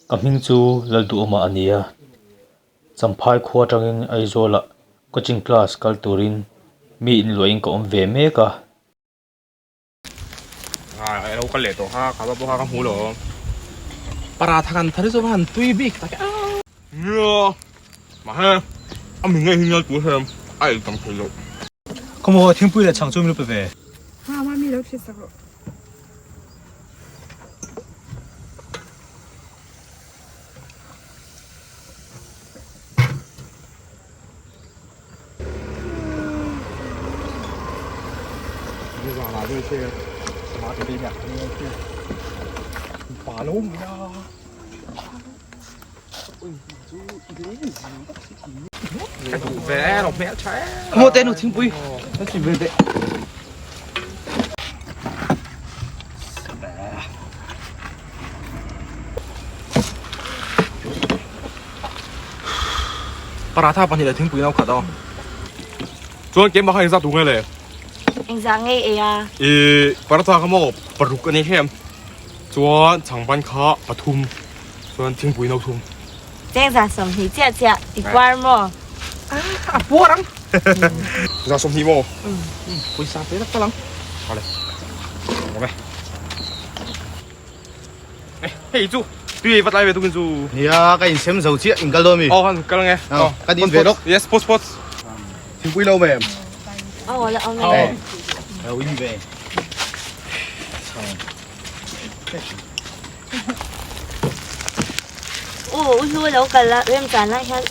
Ka hming chu Lalduhawma a ni a, Champhai khua atangin Aizawlah coaching class kal turin mi inluahin ka awm ve mek a. A lo kal leh tawh kha kha va pawh kha ka hmu lo paratha kan thar chu va han tui bik tak e nia mahse a mi ngei hi ngial tur hem a ei tam thei loh. Khawmaw thingpui leh chhang chu min lo pe ve. Ha mami lo thli sak rawh. Khawmaw te nu thingpui Paratha pahnih leh thingpui no khat aw. Chuan keimah kha engzah tur nge le? Engzah nge ei a? I paratha kha maw paruk a ni hlem. Chuan chhangban kha pathum chuan thingpui no thum. Chengzah sawmhnih chiah chiah i puar maw? A puar ang. Zah sawmhnih maw? Pawisa pe tak tal ang. Awle. Awm e. Hei chu tui ei vat lai ve tukin chu. Nia ka insem zo chiah in kal dawn mi. Aw han kal ange. Aw ka din ve lawk. Yes post post. Thingpui lo mem. Aw la awm e. Lo in ve. U u hlu lo kal a rem chan lai hian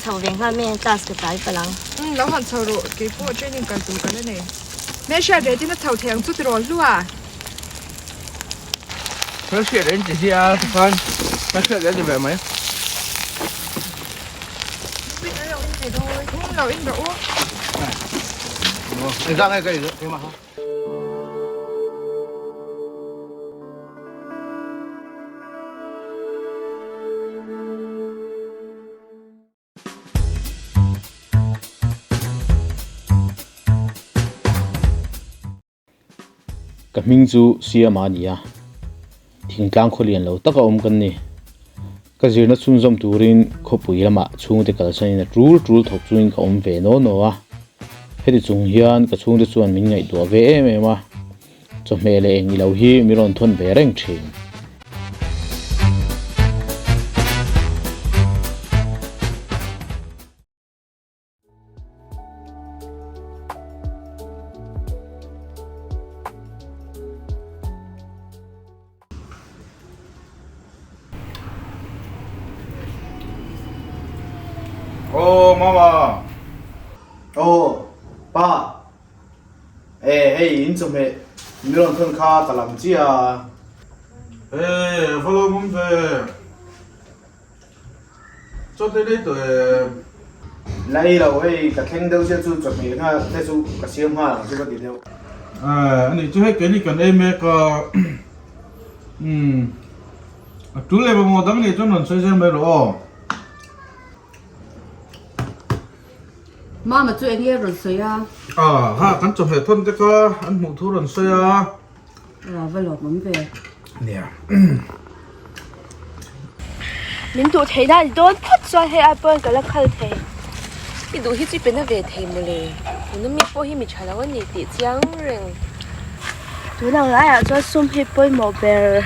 chho ve nghal mai a class ka tlai palh ang. Umm lo han chho rawh keipawh training kal tur ka la nei. Hmelhriat reh tin a chho thei ang chu tiraw hlu a. Hmelhriat reh an ti hi a tikhan hmelhriat reh a ti ve mai. Umm lo in rawh u. Engzah nge ka in keimah kha. Ka hming chu Siama a ni a, thingtlang khawlian lo taka awm kan ni. Ka zirna chhunzawm turin khawpui lamah chhungte kalsanin a tul tul thawk chungin ka awm ve naw naw a. Heti chung hian ka chhungte chuan min ngaihtuah ve em em a, chawhmeh leh eng ilo hi min rawn thawn ve reng thin. Aw mama. Aw pa. E hei in chawhmeh min rawn thawn kha ka lam chiah a. E va lo awm ve. Chaw te lei tawh em? Lei lo hei ka thleng deuh chiah chu chawhmeh nghal te chu ka siam nghal ang chu ka ti deuh. Aaa ani chu hei keini kan ei mek a umm a tul leh mamawh dang nih chuan rawn sawi zel mai rawh aw. Mama chu eng nge rawn sawi a? Aa ha kan chawhmeh thawn te kha an hmuh thu rawn sawi a. A va lawm awm ve. Nia. Min duh theih na ni dawn phawt chuan hei ai pawn ka la khal thei. I duh hi chu i pe na ve thei mawle. Tuna mi pawh hi mi tha lo a ni tih chiang reng. Tun ang laiah chuan sum hi pawimawh ber.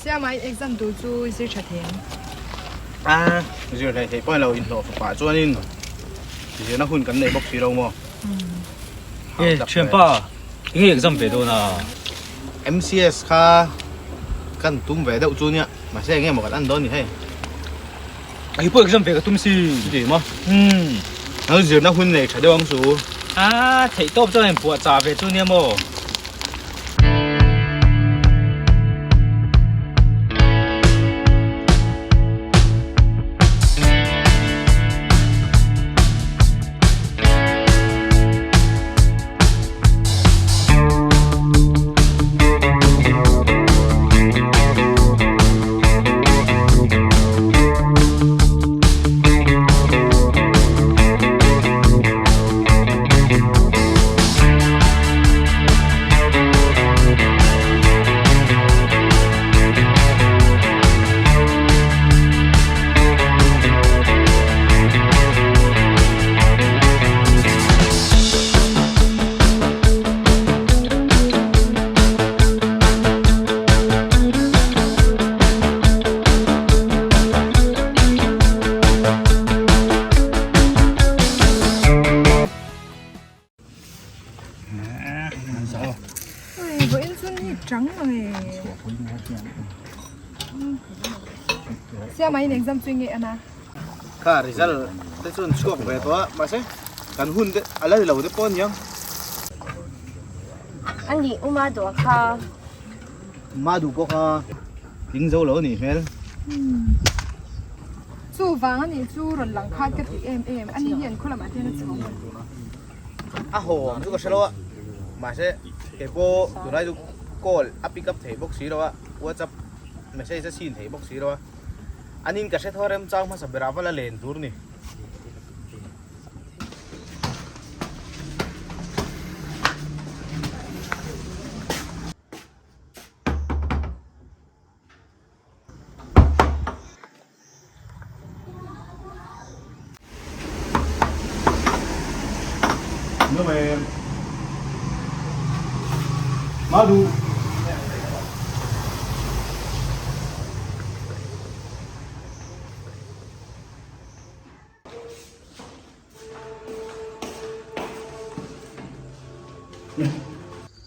Siama in exam tur chu i zir tha thei ang. A zir hlei thei pawh lo inhlawh fapa chuanin zirna hun kan nei bawk si lo maw. E thianpa enge exam ve dawn a? MCS kha kan tum ve deuh chu nia mahse enge maw kan an dawn ni hei. Hei pawh exam ve ka tum si. Chuti maw? Umm. Nang zirna hun nei tha deuh ang chu. A theih tawp chuan in puah chah ve chu nia maw? Ui, vawiin chu ni chang ang e. Siama in exam chu nge ana? Kha result te chuan chhuak ve tawh a, mahse kan hun te a la ni lo te pawh a niang. A nih u ma duh a kha. Ma duh pawh kha tling zo lo a nih hmel. Chu vang a nih chu rawn lang khat ka tih em em, ani hian khaw lamah te hian a chho maw? A haw ang chu ka hre lo a, mahse kei pawh tunlai chu call a pick up thei bawk si lo a, whatsapp message a chhin thei bawk si lo a, anin ka hre thaw remchang hmasa berah va la len tur ni. Madu.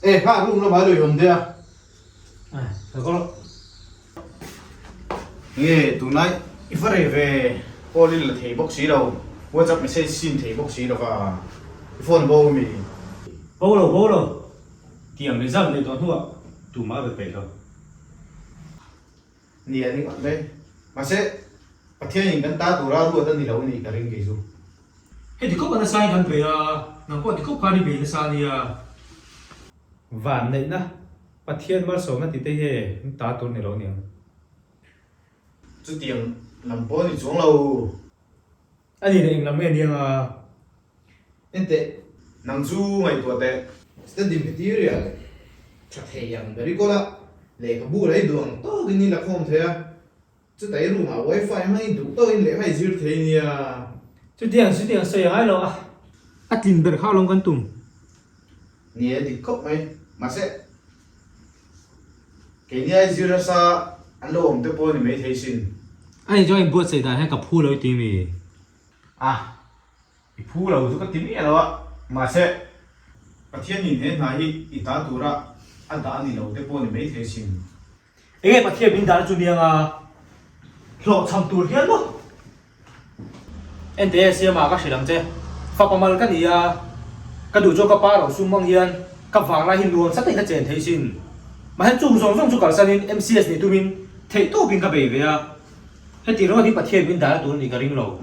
E, kha room lamah lui awm deuh a. Nge tunlai i va rei ve call i la thei bawk si lo, whatsapp message sin thei bawk si lova i phone bo ami? Bo lo bo lo, tiang result nei tawh hnuah tumah a be peih lo. Ni a ni ngawt mai. Mahse Pathianin kan ta tura ruat a ni lo nih ka ring kei chu. Heti khawp a nasa in kan bei a, nang pawh ti khawp khan i bei nasa a nia. Van neihna, Pathian malsawmna tih te hi an ta tur ni lo niang. Chutiang lam pawh a ni chuang lo. A ni leh eng lam nge niang a? Enteh, nang chu ngaihtuah teh. Standing material tha thei ang ber i kawl a, lehkhabu leh i duh ang tawkin i la khawm thei a, chutah i room ah wifi hmangin duh tawkin lehkha i zir thei nia. Chutiang chutiang sawi a ngai lo a. A tlin ber kha alawm kan tum. Ni e, dik khawp mai. Mahse, keini ai zir nasa an lo awm te pawh a ni maithei sin. A ni chuan inbuatsaih dan hian ka phu lo i ti mi? A, i phu lo chu ka ti miah lo a, mahse, Pathianin he hna hi i ta tura a dah a ni lo te pawh a ni maithei sin. Enge Pathian min dahna chu niang a hlawhchham tur hian maw? Ente Siama ka hrilh ang che, fapa mal ka ni a, ka duh chuan ka pa ro sum hmang hian ka vanglai hi nuam sa takin ka chen thei sin. Mahse chung zawng zawng chu kalsanin MCS nih tumin theih tawpin ka bei ve a, heti ringawt hi Pathian min dahna tur a nih ka ring lo.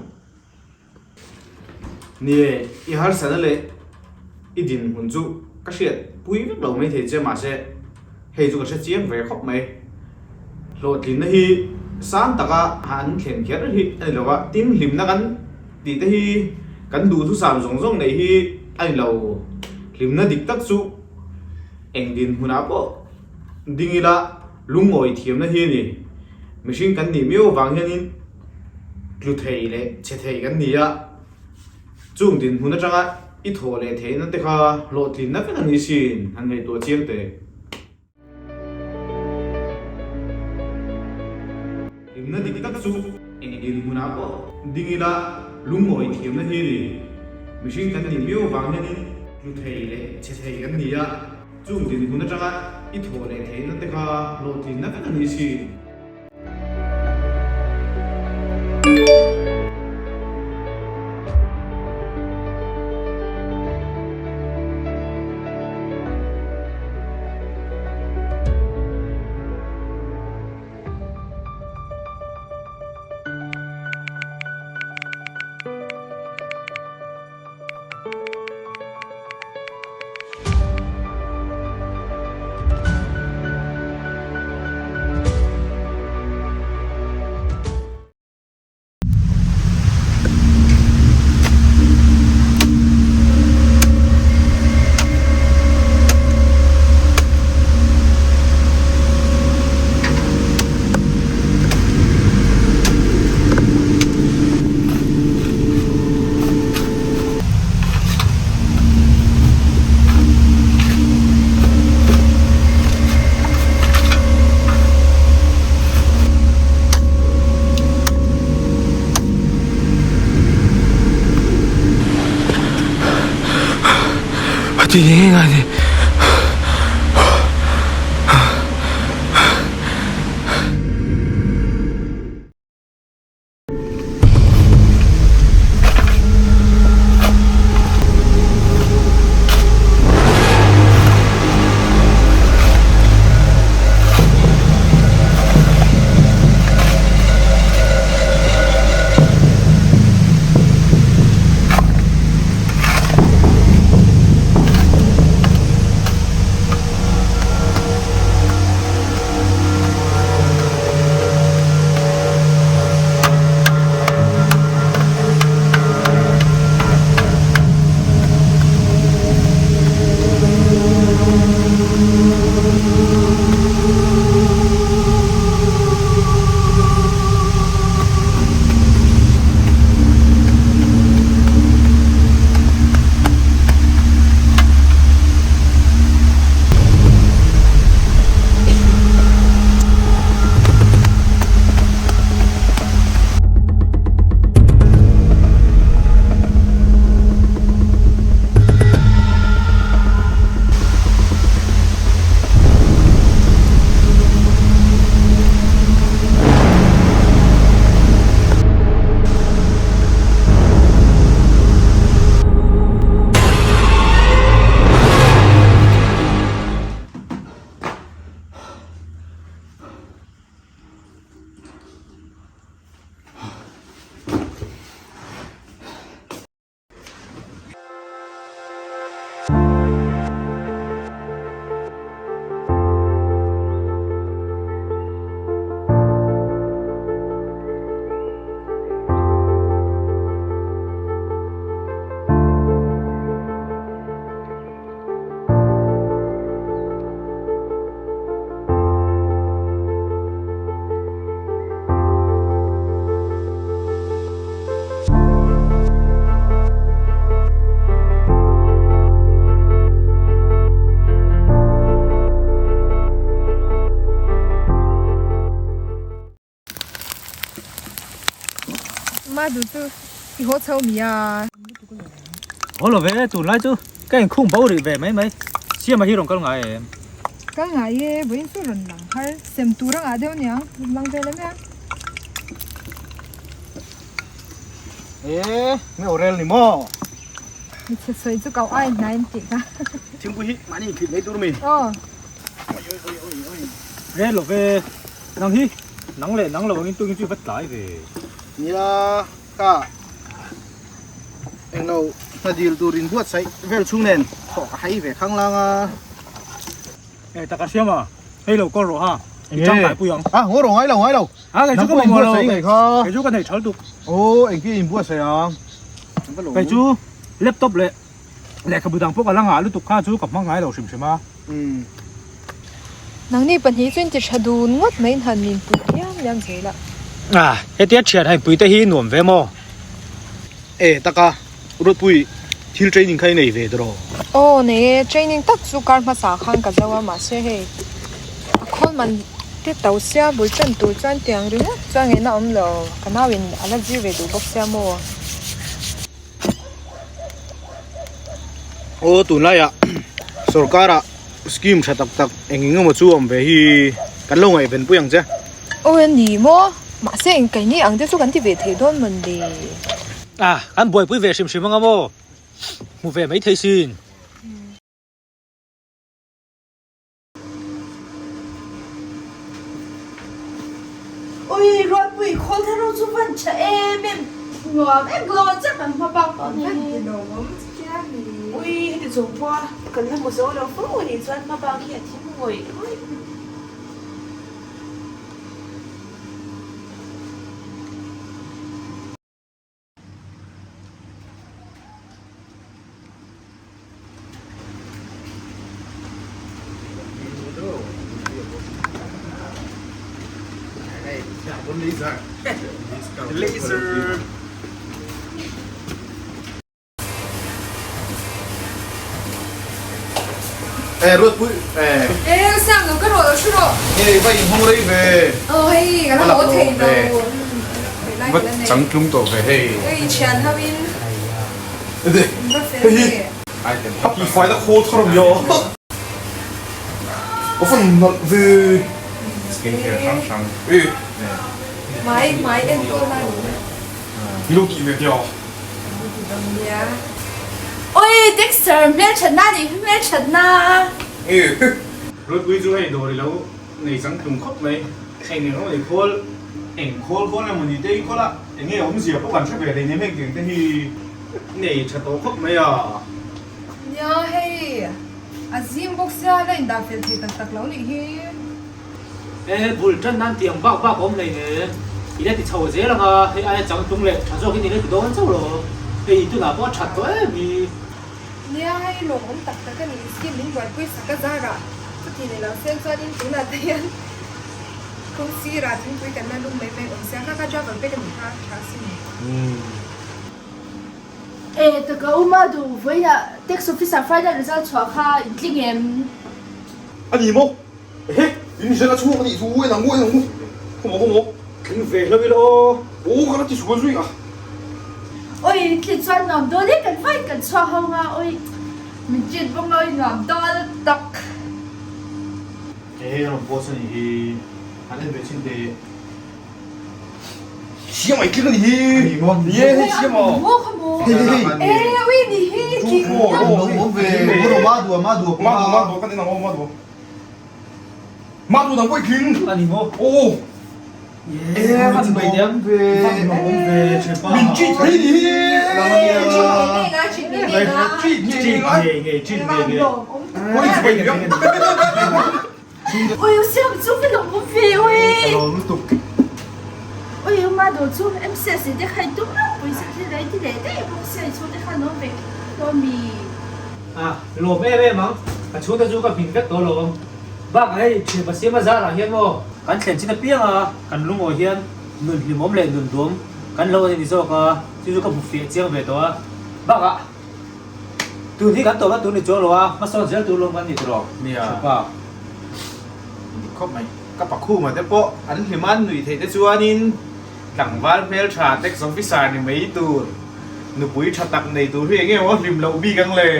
Nie, i harsatna leh i dinhmun chu ka hriat pui vek lo maithei che mahse hei chu ka hre chiang ve khawp mai. Hlawhtlinna hi sang taka an thlen kher hi a ni lo va, tin hlimna kan tih te hi kan duhthusam zawng zawng neih hi a ni lo. Hlimna dik tak chu eng dinhmunah pawh ding ila lungawi thiamna hi a ni. Mihring kan nih miau avang hianin tlu thei leh chhe thei kan ni a, chung dinhmun atanga i thawh leh theihna te kha hlawhtlinna vek a ni sin han ngaihtuah chiang teh. Hlimna dik tak chu eng dinhmunah pawh ding ila lungawi thiamna hi a ni. Mihring kan nih miau avang hianin tlu thei leh chhe thei kan ni a, chung dinhmun atanga i thawh leh theihna te kha hlawhtlinna vek a ni sin. Ti nge ngai ni. Ma duh chu i haw chho mi a. Haw lo ve tunlai chu ka inkhung bo rih ve mai mai. Siama hi rawn kal ngai em? Kal ngai e, vawiin chu rawn lang har. Sem tur a ngah deuh aniang, rawn lang ve lem e. E, mi aw rel ni maw? Mi chhe sawi chu kau ai hnai an tih kha. Thingpui hi mahni inthlit mai tur mi. Aw. Oi oi oi oi oi. Rel lo ve, nang hi nang leh nang lo angin tukin chu i va tlai ve. Nia, ka englo hna dil tur in buatsaih vel chhung nen thawh ka hai ve khang lang a. Eng tak a hriam a, hei lo kawr rawh ha, i tangkai pui ang. A, ngaw rawh ngai lo ngai lo. A, kei chu ka mamawh lo, kei chu ka nei thal tuk. Aw, engtin in buatsaih ang? Kei chu laptop leh lehkhabu dang pawh ka la ngah lutuk kha chu ka hmang ngai lo hrim hrim a. Nangni pahnih chu in ti tha dun ngawt mai in han min pui liam liam zel a. A, hetia thian hain pui te hi nuam ve maw? E, taka, Ruatpui, thil training kha i nei ve tawh? Aw, nei e, training tak chu kar hmasa khan ka zo a, mahse hei a khawl man te to sia bul tan tur chuan tiang ringawt chuan ngaihna awm lo, ka nau in a la zir ve duh bawk sia maw? Aw, tunlaiah sorkar ah scheme tha tak tak eng eng emaw chu awm ve hi kan lo ngaihven pui ang che. Aw a ni maw? Mahse engkaini ang te chu kan ti ve thei dawn mawn le? A, kan buaipui ve hrim hrim anga maw? Hmu ve mai thei sin. Ui, Ruatpui khawl thar ho chu van tha em em. Nuam em glow chiah kan hma bak tawh ni. Van ti lawmawm chiah ni. Ui, heti chung pawh kan la hmu zo lo fo a nih chuan hma bak hi a thim ngawih ngawih. Laser. Eh Ruatpui eh. Eh Sam lo ka rawh lo hru rawh. Hei va inhawng rei ve. Aw hei ka la haw thei lo. Va changtlung tawh ve hei. Hei thian ho in. Va fel ve. A tihfai na khawl thar a nia. Ka van nalh ve. Skincare hrang hrang. E. Mai mai enkawl na ni. I lo tih ve tia. Nia. Oi Dexter hmelthatna nih hi hmelthatna. E. Ruatpui chu hei dawr i lo nei chang tlung khawp mai. Eng eng emaw ni khawl eng khawl khawl emaw ni te i khawl a eng nge awmzia pawh kan hre ve hlei nem heng tiang te hi nei tha tawh khawp mai a. Nia hei a zim bawk sia la indah fel thei tak tak lo nih hi. E bul tan nan tiang bak bak awm hlei nen i la ti chho zel ang a, hei aia changtlung leh tha zawk in i la ti dawn chauh lo, hei tunah pawh a that tawh em hi. Nia hei lawmawm tak tak a ni, scheme min buaipui sak a zarah chuti nei lo sen chuanin tunah te hian kawng sirah thingpui kan la lum mai mai awm sia, kha kha travel bag a nih kha tha sin. E taka u Madhu, vawiinah tax officer final result chhuah kha in tling em? A ni maw? Ehe, in zen a chhuak a nih chu, en ang u, en ang u. Khawmaw, khawmaw. Tling ve hlo ila aw. Aw, ka la ti sual zui a. Oi, tling chuan nuam dawn e, kan vain kan chhuak ho nga, oi, min treat bawk nga, oi nuam dawn lutuk. Ehe, rawn post a nih hi, han en ve chhin teh. Siam ai tling a ni hi. Ni maw? Ni e, hei siam a. Maw kha maw? E ui ni hi tling a. Lo awm ve. Ma dua ma dua Ma dua ma dua kan en ang aw ma dua. Ma dua dang pawh i tling. A ni maw? Aw. E a ni mai diam. Ve. Awm ve thianpa. Min treat thei ni hi. Treat ngei ngei nga treat ngei ngei nga. Treat ngei ngei nga. Treat ngei ngei treat ngei ngei. Oi chibai diam. Ui u siam chu ka lo awm ve ui. Ka lawm lutuk. Ui u ma dawr chu MCS te kha i tum reuh pawisa thil rei ti leh daih bawk sia i chhungte khan awm ve tawh mi. A lawm em em ang, ka chhungte chu ka hmin vek tawh lo ang. Bakah hei thianpa siama zarah hian maw kan thlen chin apiang a kan lungawi hian nun hlimawm leh nun duam kan lo a ni zawk a, chu chu ka hmu fiah chiang ve tawh a. Bakah. Tun hi kan tawhna tur ni chuang lo a, hmasawn zel tur lawm kan ni tawh Nia. Thupa. Dik khawp mai. Ka pakhuma te pawh an hlim an nuih theih te chuanin tlangval hmeltha tax officer ni mai tur nupui tha tak nei tur hi eng emaw hlim loh bik ang le.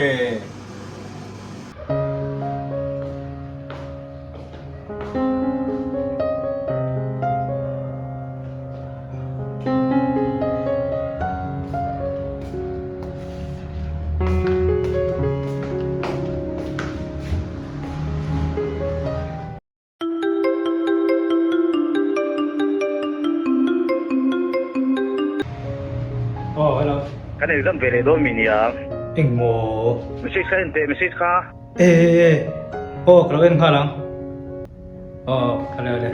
Oh, hello. Kan exam ve leh dawn mi nia. Eng maw? Message kha en teh, message kha. E e e. Oh, ka lo en nghal ang. Oh, ale ale.